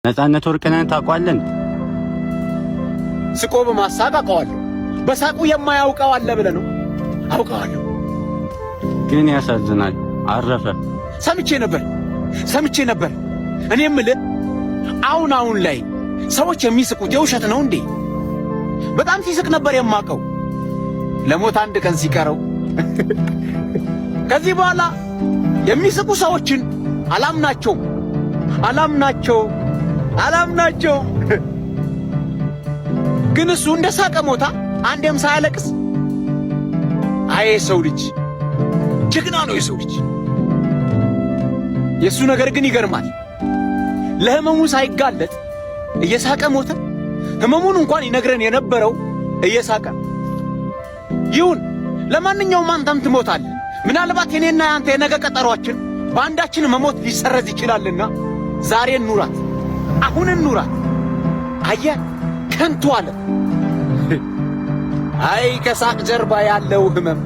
ነጻነት ወርቅነህን ታውቀዋለህ? ስቆ በማሳቅ አውቀዋለሁ። በሳቁ የማያውቀው አለ ብለህ ነው? አውቀዋለሁ። ግን ያሳዝናል፣ አረፈ። ሰምቼ ነበር ሰምቼ ነበር። እኔ የምልህ አሁን አሁን ላይ ሰዎች የሚስቁት የውሸት ነው እንዴ? በጣም ሲስቅ ነበር የማውቀው። ለሞት አንድ ቀን ሲቀረው ከዚህ በኋላ የሚስቁ ሰዎችን አላምናቸውም፣ አላምናቸው፣ አላምናቸው። ግን እሱ እንደ ሳቀ ሞታ፣ አንዴም ሳያለቅስ። አይ የሰው ልጅ ጀግና ነው የሰው ልጅ። የእሱ ነገር ግን ይገርማል። ለህመሙ ሳይጋለጥ እየሳቀ ሞተ። ህመሙን እንኳን ይነግረን የነበረው እየሳቀ ይሁን። ለማንኛውም አንተም ትሞታለህ። ምናልባት የኔና የአንተ የነገ ቀጠሯችን በአንዳችን መሞት ሊሰረዝ ይችላልና ዛሬ ኑራት፣ አሁን ኑራት። አየህ ከንቱ አለ። አይ ከሳቅ ጀርባ ያለው ህመም።